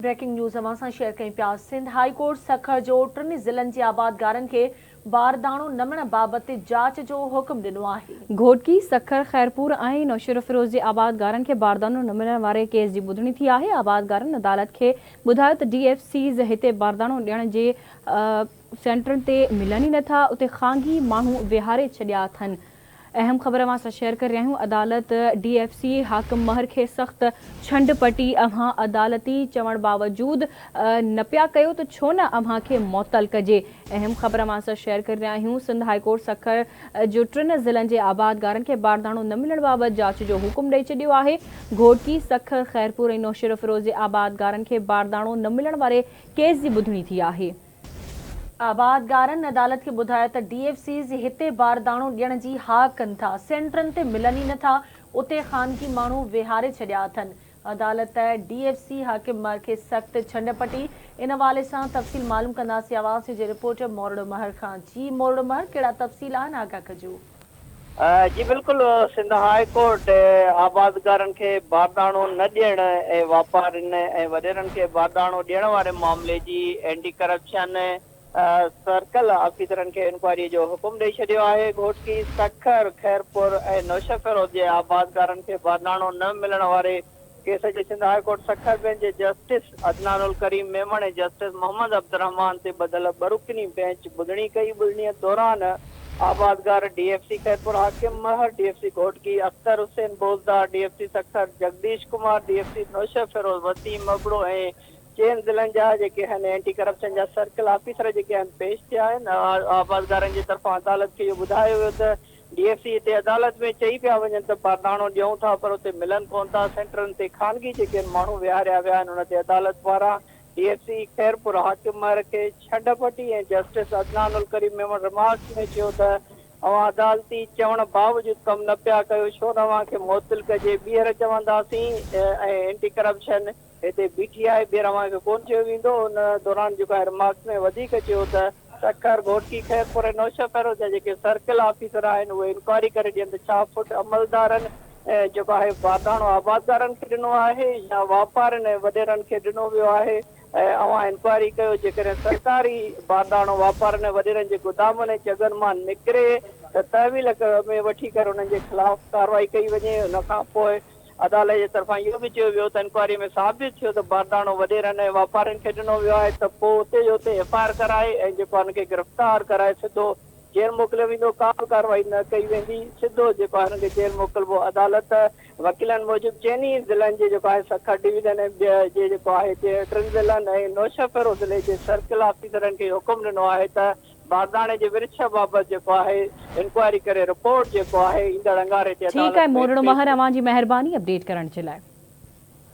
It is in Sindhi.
بريڪنگ نيوز اوهان سان شيئر ڪيون پيا سنڌ هائي ڪورٽ سکر جو ٽن ضلعن جي آبادگارن کي بارداڻو نه ملڻ بابت جاچ جو حڪم ڏنو آهي. گهوٽڪي، سکر، خيرپور ۽ نوشهروفيروز جي آبادگارن کي باردانو نه ملڻ واري ڪيس جي ٻڌڻي ٿي آهي، آبادگارن عدالت کي ٻڌايو ته ڊي ايف سيز هتي بارداڻو ڏيڻ جي سينٽرن تي ملن ئي نٿا، اتي خانگي ماڻهو ويهاري ڇڏيا اٿن. اهم خبر اوهان سان شيئر ڪري رهيا آهيون عدالت ڊي ايف سي حاڪم مهر کي سخت ڇنڊ پٽي اوهان عدالتي چوڻ باوجود نه پيا ڪيو ته ڇو نه اوهان کي معطل ڪجي اهم خبر اوهان سان شيئر ڪري رهيا آهيون سنڌ هائي ڪورٽ سکر جو ٽن ضلعن جي آبادگارن کي بارداڻو نه ملڻ بابت جاچ جو حڪم ڏئي ڇڏيو آهي گهوٽڪي سکر خيرپور ۽ نوشهروفيروز جي آبادگارن کي بارداڻو نه ملڻ واري ڪيس جي ٻڌڻي ٿي آهي. آبادگارن عدالت کي ٻڌايو ته ڊي ايف سيز هتي بارداڻو ڏيڻ جي ها ڪن ٿا، سينٽرن تي ملن ئي نٿا، اتي خانگي ماڻهو ويهاري ڇڏيا اٿن. عدالت ڊي ايف سي حاڪم مهر کي سخت ڇنڊ پٽي. ان حوالي سان تفصيل معلوم ڪنداسين آواز جي رپورٽر مورڙو مهر کان. جي مورڙو مهر ڪهڙا تفصيل آهن آگاهه ڪجو. جي بلڪل سنڌ هاء ڪورٽ آبادگارن کي بارداڻو نه ڏيڻ ۽ واپارين ۽ وڏيرن کي بارداڻو ڏيڻ واري معاملي جي اينٽي ڪرپشن سرڪل آفيسرن کي انڪوائري جو حڪم ڏئي ڇڏيو آهي گهوٽڪي، سکر، خيرپور ۽ نوشهفيروز جي آبادگارن کي بارداڻو نه ملڻ واري ڪيس جي Sindh high court Sukkur bench جي جسٽس عدنان الڪريم ميمڻ ۽ جسٽس محمد عبدالرحمان تي ٻڌل ٻه رڪني بئنچ ٻڌڻي ڪئي. ٻڌڻي دوران آبادگار D F C Khairpur Hakim Mehar, D F C Ghotki Akhtar Hussain Bozdar, D F C Sukkur Jagdish Kumar, D F C Naushahro Feroze Waseem Abro ۽ چئن ضلعن جا جيڪي آهن اينٽي ڪرپشن جا سرڪل آفيسر جيڪي آهن پيش ٿيا آهن. آبادگارن جي طرفان عدالت کي اهو ٻڌايو ويو ته ڊي ايف سي هتي عدالت ۾ چئي پيا وڃن ته بارداڻو ڏيون ٿا پر اتي ملن ڪونه ٿا، سينٽرن تي خانگي جيڪي ماڻهو ويهاريا ويا آهن ان تي عدالت پاران D F C Khairpur Hakim Mehar کي ڇنڊ پٽي ۽ جسٽس عدنان الڪريم ميمڻ رمارڪس ۾ چيو ته اوهان عدالتي چوڻ باوجود ڪم نه پيا ڪيو ڇو نه اوهان کي معطل ڪجي ٻيهر چونداسين ۽ اينٽي ڪرپشن هتي بيٺي آهي، ٻيهر اوهان کي ڪونه چيو ويندو. ان دوران جيڪو آهي رمارڪس ۾ وڌيڪ چيو ته سکر، گهوٽڪي، خيرپور ۽ نوشهفيروز جا جيڪي سرڪل آفيسر آهن اهي انڪوائري ڪري ڏين ته ڇا فوڊ عملدارن جيڪو آهي بارداڻو آبادگارن کي ڏنو آهي يا واپارين ۽ وڏيرن کي ڏنو ويو آهي ۽ اوهان انڪوائري ڪيو جيڪڏهن سرڪاري بارداڻو واپارين ۽ وڏيرن جي گدامن ۽ جڳهن مان نڪري ته تحويل ۾ وٺي ڪري انهن جي خلاف ڪارروائي ڪئي وڃي ان کان پوء عدالت جي طرفان اهو به چيو ويو ته انڪوائري ۾ ثابت ٿيو ته بارداڻو وڏيرن ۽ واپارين کي ڏنو ويو آهي ته پوء اتي جو اتي ايف I R ڪرائي ۽ جيڪو آهي ان کي گرفتار ڪرائي سڌو جيل موڪليو ويندو ڪا به ڪارروائي نه ڪئي ويندي سڌو جيڪو آهي ان کي جيل موڪلبو عدالت وڪيلن موجب چئني ضلعن جي جيڪو آهي سکر ڊويزن ۽ جي جيڪو آهي ٽن ضلعن ۽ نوشهفيرو ضلعي جي سرڪل آفيسرن کي حڪم ڏنو آهي ته بارداڻي جي ورڇ بابت جيڪو آهي انڪوائري ڪري رپورٽ جيڪو آهي ايندڙ اڱاري تي ٺيڪ آهي عدالت ۾ مورڙو پيش مهر ڪئي. اوهان جي مهرباني اپڊيٽ ڪرڻ جي لاء.